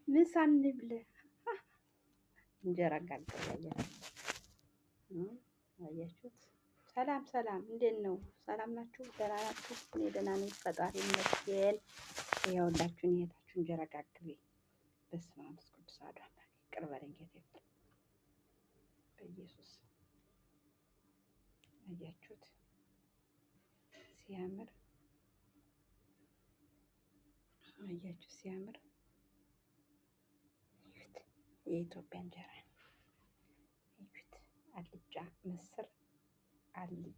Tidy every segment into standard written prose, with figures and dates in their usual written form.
ምሳ እንብላ። እንጀራ ጋግሬ አያችሁት? ሰላም ሰላም፣ እንዴት ነው? ሰላም ናችሁ? ደህና ናችሁ? እኔ ደህና ነኝ፣ ፈጣሪ ይመስገን። ይኸውላችሁ እኔ እህታችሁ እንጀራ ጋግሬ፣ በስመ አብ ወመንፈስ ቅዱስ አሐዱ አምላክ፣ ይቅር በለኝ ጌታዬ፣ በኢየሱስ። አያችሁት ሲያምር፣ አያችሁ ሲያምር። እዩት፣ የኢትዮጵያ እንጀራ እዩት። አልጫ ምስር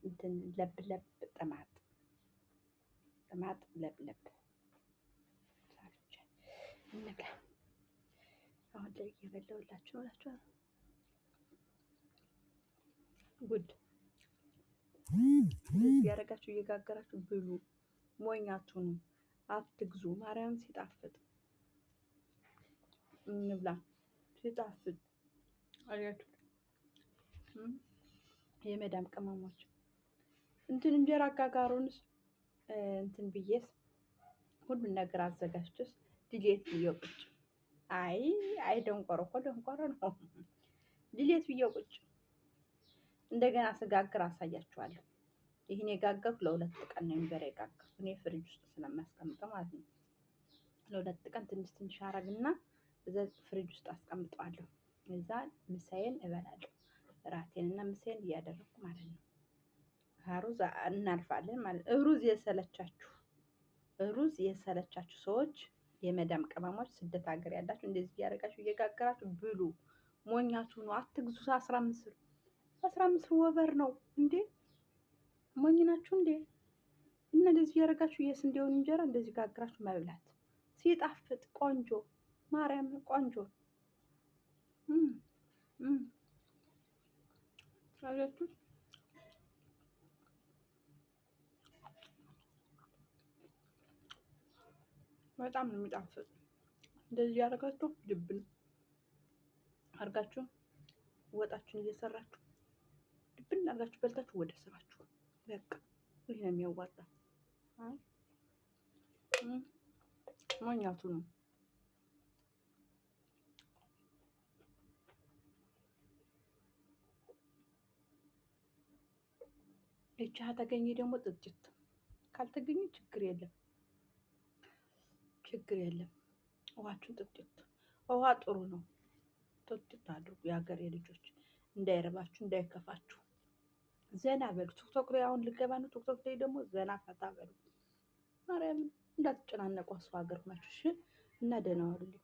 እንትን ለብለብ ጥማጥ ጥማጥ ለብለብ ሰርቼ እንብላ። አሁን ላይ እየበላሁላችሁ ነው እላችኋለሁ። ጉድ እንደዚህ ያደረጋችሁ እየጋገራችሁ ብሉ። ሞኝ አትሁኑ፣ አትግዙ። ማርያም ሲጣፍጥ እንብላ፣ ሲጣፍጥ አያችሁ። የመዳም ቅመሞች እንትን እንጀራ አጋጋሩንስ እንትን ብዬስ ሁሉን ነገር አዘጋጅቼስ delete ብዬ ቁጭ። አይ አይ፣ ደንቆሮ እኮ ደንቆሮ ነው። Delete ብዬ ቁጭ። እንደገና ስጋግር አሳያችኋለሁ። ይህን የጋገርኩ ለ2 ቀን ነው እንጀራ የጋገርኩ፣ እኔ ፍሪጅ ውስጥ ስለማስቀምጠው ማለት ነው። ለ2 ቀን ትንሽ ትንሽ አረግና እዛ ፍሪጅ ውስጥ አስቀምጠዋለሁ። እዛ ምሳዬን እበላለሁ። እራቴን እና ምሳዬን እያደረኩ ማለት ነው። ሩዝ እናልፋለን ማለት ሩዝ የሰለቻችሁ ሰዎች፣ የመዳም ቅመሞች፣ ስደት ሀገር ያላችሁ እንደዚህ እያደረጋችሁ እየጋገራችሁ ብሉ። ሞኛችሁ ነው፣ አትግዙ። 15 ብር፣ 15 ብር ወበር ነው እንዴ? ሞኝ ናችሁ እንዴ? እና እንደዚህ እያደረጋችሁ የስንዴውን እንጀራ እንደዚህ ጋግራችሁ መብላት ሲጣፍጥ ቆንጆ፣ ማርያም ቆንጆ። አያችሁ፣ በጣም ነው የሚጣፍጥ። እንደዚህ ያደረጋችሁ ድብን አድርጋችሁ ወጣችሁን እየሰራችሁ ድብን አድርጋችሁ በልታችሁ ወደ ስራችሁ። በቃ ይህ ነው የሚያዋጣ። ሞኛቱ ነው። ይቻ ተገኘ ደግሞ ጥጭት፣ ካልተገኘ ችግር የለም፣ ችግር የለም። ውሃችሁን ጥጥት፣ ውሃ ጥሩ ነው። ጥጥት አድርጉ የሀገሬ ልጆች፣ እንዳይረባችሁ እንዳይከፋችሁ። ዘና በሉ። ቲክቶክ ላይ አሁን ልገባ ነው። ቲክቶክ ላይ ደግሞ ዘና ፈታ በሉ። ማርያምን እንዳትጨናነቁ ሰው ሀገር ሆናችሁ እሺ። እና ደህና ዋሉልኝ።